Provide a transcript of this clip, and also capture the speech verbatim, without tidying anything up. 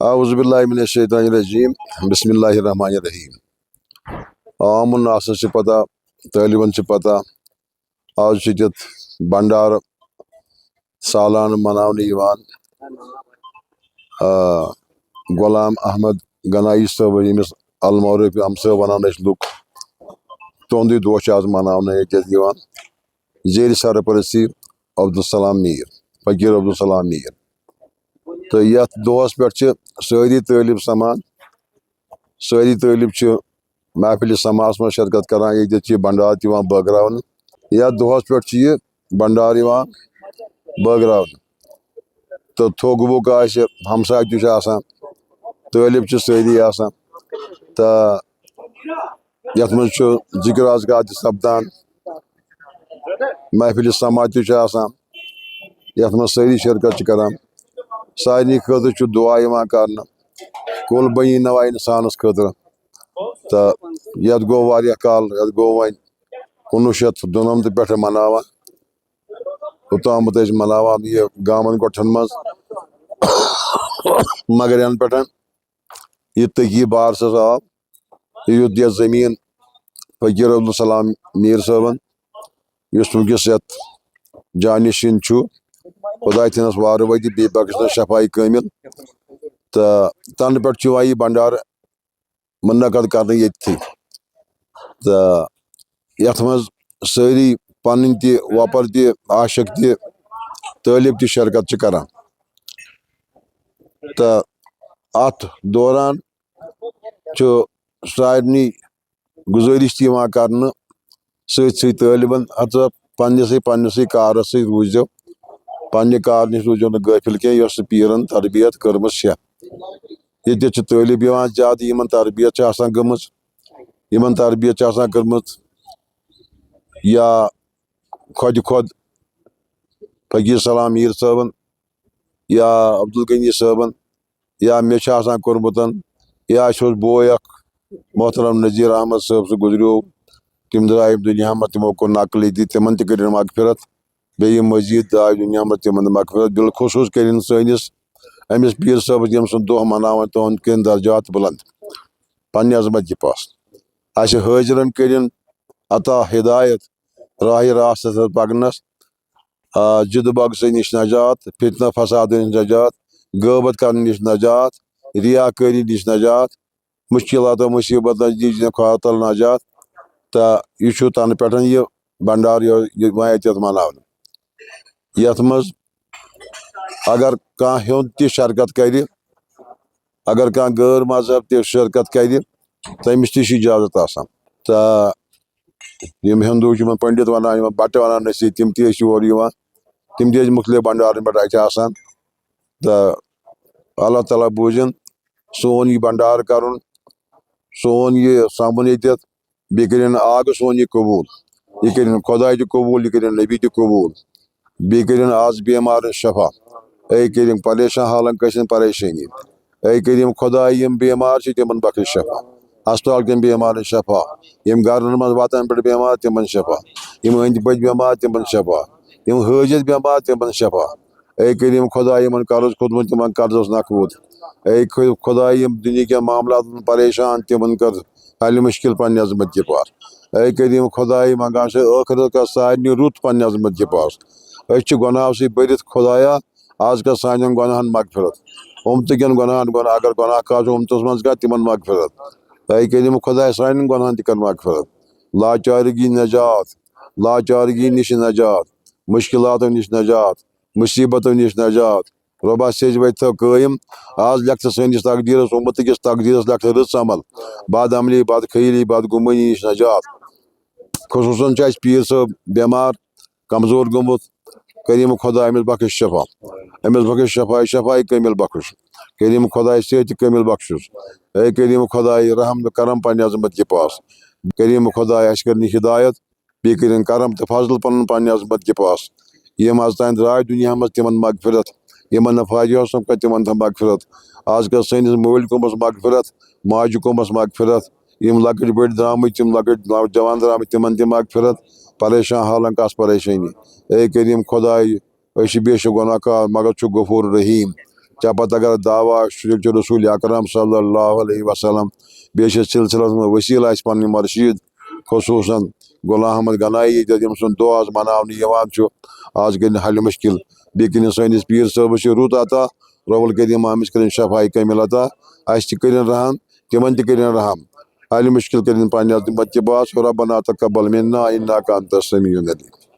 اعوذ باللہ من الشیطان الرجیم۔ بسم اللہ الرحمن الرحیم۔ عام الناس چھِ پتہ، طٲلبن چھِ پتہ، آز چھِ ییٚتٮ۪تھ بنڈارٕ سالانہٕ مناونہٕ یِوان۔ آ، غلام احمد گنایی صٲب، ییٚمِس المعروف ہمسٲے ونان ٲسۍ لُکھ، تِہُنٛدُے دۄہ چھُ آز مناونہٕ ییٚتٮ۪تھ یِوان، زیر سرپرستی عبدالسلام میٖر، فقیٖر عبدالسلام میٖر۔ تہٕ یَتھ دۄہَس پٮ۪ٹھ چھِ سٲری طٲلب سَمان، سٲری طٲلب چھِ محفلِ سماعس منٛز شرکت کران، ییٚتٮ۪تھ چھِ یہِ بنڈار تہِ یِوان بٲگراونہٕ۔ یَتھ دۄہَس پٮ۪ٹھ چھِ یہِ بنڈار یِوان بٲگراونہٕ۔ تہٕ تھوٚگ ووٚگ آسہِ، ہمساے تہِ چھُ آسان، طٲلب چھِ سٲری آسان۔ تہٕ یَتھ منٛز چھُ ذِکر اذکار تہِ سپدان، محفلِ سماع تہِ چھُ آسان، یَتھ منٛز سٲری شرکت چھِ کران۔ سارنٕے خٲطرٕ چھُ دُعا یِوان کرنہٕ، کُل بنی نوع اِنسانَس خٲطرٕ۔ تہٕ یَتھ گوٚو واریاہ کال، یَتھ گوٚو وۄنۍ کُنوُہ شیٚتھ دُنَمتہٕ پٮ۪ٹھٕ مناوان۔ اوٚتامَتھ ٲسۍ مناوان یہِ گامَن گۄٹھَن منٛز، مگر یَنہٕ پٮ۪ٹھ یہِ تٔکی بار سَز آو، یُتھ یَتھ زٔمیٖن فقیٖر عبدالسلام میٖر صٲبَن، یُس وٕنکیٚس یَتھ جانشیٖن چھُ، خۄداے تھٲینَس وارٕ وٲتِتھ بیٚیہِ بخشنَس شفاعی کٲمِل۔ تہٕ تَنہٕ پٮ۪ٹھ چھُ یِوان یہِ بنڈارٕ منعقد کرنہٕ ییٚتھی۔ تہٕ یَتھ منٛز سٲری پنٕنۍ تہِ وۄپَر تہِ، عاشق تہِ، طٲلب تہِ شرکت چھِ کران۔ تہٕ اَتھ دوران چھُ سارنٕے گُزٲرِش تہِ یِوان کرنہٕ، سۭتۍ سۭتۍ طٲلبَن، ہَتہٕ پننِسٕے، پننِسٕے کارَس سۭتۍ روٗزِو، پننہِ کارٕ نِش روٗزِو نہٕ غٲفِل کینٛہہ، یۄس نہٕ پیٖرَن تربیت کٔرمٕژ چھےٚ۔ ییٚتہِ چھِ طٲلب یِوان زیادٕ، یِمَن تربیت چھِ آسان گٔمٕژ، یِمَن تربیت چھِ آسان کٔرمٕژ یا خۄدِ خۄد فقیٖر سلام میٖر صٲبَن یا عبدالغنی صٲبَن، یا مےٚ چھُ آسان کوٚرمُت، یا اَسہِ اوس بوے اَکھ محترم نذیٖر احمد صٲب، سُہ گُزریو، تِم درٛاے ییٚمہِ دُنیا منٛز، تِمو کوٚر نقل ییٚتی، تِمَن تہِ کٔرِن مغفرت، بیٚیہِ یِم مزیٖد درٛاے دُنیا منٛز، تِمَن تہِ مغفرت۔ بالخصوٗص کٔرِن سٲنِس أمِس پیٖر صٲبَس، ییٚمہِ سُنٛد دۄہ مناوان، تِہُنٛد کٔرِن درجات بُلنٛد پننہِ عظمت کہِ پاس۔ اَسہِ حٲضِرَن کٔرِن عطا ہدایت راہِ راستَس پٮ۪ٹھ پَکنَس، آ، جِدٕ بغضہٕ نِش نجات، فتنہٕ فساد نِش نجات، غٲبت کرنہٕ نِش نجات، ریاکٲری نِش نجات، مُشکِلاتو مُصیٖبتو نِش دِیِن خۄدا تعالیٰ نجات۔ تہٕ یہِ چھُ تَنہٕ پٮ۪ٹھ یہِ بنڈار یہِ، یہِ یِوان ییٚتٮ۪تھ مناونہٕ۔ یَتھ منٛز اگر کانٛہہ ہیوٚن تہِ شرکت کرِ، اگر کانٛہہ غٲر مذہب تہِ شرکت کرِ، تٔمِس تہِ چھِ اجازت آسان۔ تہٕ یِم ہندو چھِ یِمن پنڈت ونان، یِمن بٹہٕ ونان ٲسۍ، تِم تہِ ٲسۍ یور یِوان، تِم تہِ ٲسۍ مُختٔلِف بنڈارن پٮ۪ٹھ اَتہِ آسان۔ تہٕ اللہ تعالیٰ بوٗزِن سون یہِ بنڈار کرُن، سون یہِ سَمُن ییٚتٮ۪تھ، بیٚیہِ کٔرِن آگہٕ سون یہِ قبوٗل، یہِ کٔرِن خۄداے تہِ قبوٗل، یہِ کٔرِن نبی تہِ قبوٗل، بیٚیہِ کٔرِن آز بٮ۪مارن شفا۔ اے کٔرِن پریشان حالن کٲنٛسہِ ہٕنٛز پریشٲنی، اے کٔرِن خۄداے یِم بٮ۪مار چھِ تِمن بخش شفا، ہسپتال کٮ۪ن بٮ۪مارن شفا، یِم گرن منٛز واتن پٮ۪ٹھ بٮ۪مار تِمن شفا، یِم أنٛدۍ پٔکۍ بٮ۪مار تِمن شفا، یِم حٲجت بٮ۪مار تِمن شفا۔ اے کٔرِن خۄداے یِمن قرض کھوٚتمُت تِمن قرضس نکھوت۔ اے خۄ-، خۄداے یِم دُنیہکٮ۪ن معاملاتن پریشان تِمن کر حل مشکل پننہِ عظمت کہِ پاس۔ اے کٔرِم خۄداے، منٛگان چھِ ٲخرت کا سارنٕے رُت پننہِ عظمت کہِ پاس۔ أسۍ چھِ گۄناہو سۭتۍ بٔرِتھ، خۄدایا، آز کر سانٮ۪ن گۄناہن مغفرت۔ اُمتہٕ کٮ۪ن گۄناہن، گۄناہ، اگر گۄناہ کانٛہہ چھُ اُمتس منٛز کانٛہہ، تِمن مغفرت۔ اے کٔرِم خۄداے، سانٮ۪ن گۄناہن تہِ کر مغفرت۔ لاچارگی نجات، لاچارگی نِش نجات، مشکلاتو نِش نجات، مصیبتو نِش نجات۔ رۄبا سیٚزِ وَتہِ تھٲو قٲیِم۔ آز لیکھ ژٕ سٲنِس تقدیٖرس، اُمتہٕ کِس تقدیٖرس لیکھ ژٕ رٕژ عمل، بد عملی، بد خیٲلی، بد گُمٲنی نِش نجات۔ خصوٗصاً چھُ اَسہِ پیٖر صٲب بٮ۪مار، کمزور گوٚمُت۔ کریٖم خۄدا أمِس بخش شفا، أمِس بخش شفا، شفا کٲمِل بخش۔ کریٖم خۄداے صحت کٲمِل بخشُس۔ اے کریٖم خۄداے، رحم تہٕ کرم پننہِ عظمت کہِ پاس۔ کریٖم خۄداے، اَسہِ کٔرنہِ ہدایت، بیٚیہِ کٔرِن کرم تہٕ فضل پنُن پننہِ عظمت کہِ پاس۔ یِم از تام درٛاے دُنیا منٛز، تِمن مغفرت۔ یِمن نہٕ فاجہِ اوس سپدان، تِمن تھٲو مغفرت۔ از کر سٲنِس مٲلۍ قومس مغفرت، ماجہِ قومس مغفرت۔ یِم لۄکٕٹۍ بٔڑۍ درٛامٕتۍ، یِم لۄکٕٹۍ نوجوان درٛامٕتۍ، تِمن تہِ مغفرت۔ پریشان حالن کس پریشٲنی۔ اے کریٖم خۄداے، أسۍ چھِ بے شک گۄناہ کار، مگر چھُ غفور رحیٖم۔ ژےٚ پتہٕ اگر دعویٰ آسہِ، سُہ چھُ رسول اکرم صلی اللہ علیہ وسلم۔ بیٚیہِ چھِ سلسلس منٛز وسیلہٕ اَسہِ پنٕنۍ مرشد، خصوصاً غلام احمد گنایی ییٚتٮ۪تھ، ییٚمۍ سُنٛد دۄہ آز مناونہٕ یِوان چھُ۔ آز کٔرِن حل مشکل، بیٚیہِ کٔرِن سٲنِس پیٖر صٲبس چھُ رُت عطا، رۄب الکریم آمِس کٔرِن شفاعی کامل عطا، اَسہِ تہِ کٔرِن رحم، تِمن تہِ کٔرِن رحم۔ حل مشکل کٔرِن پننہِ عظمت تہِ باس، ربنا تقبل منا انک انت السمیع العلیم۔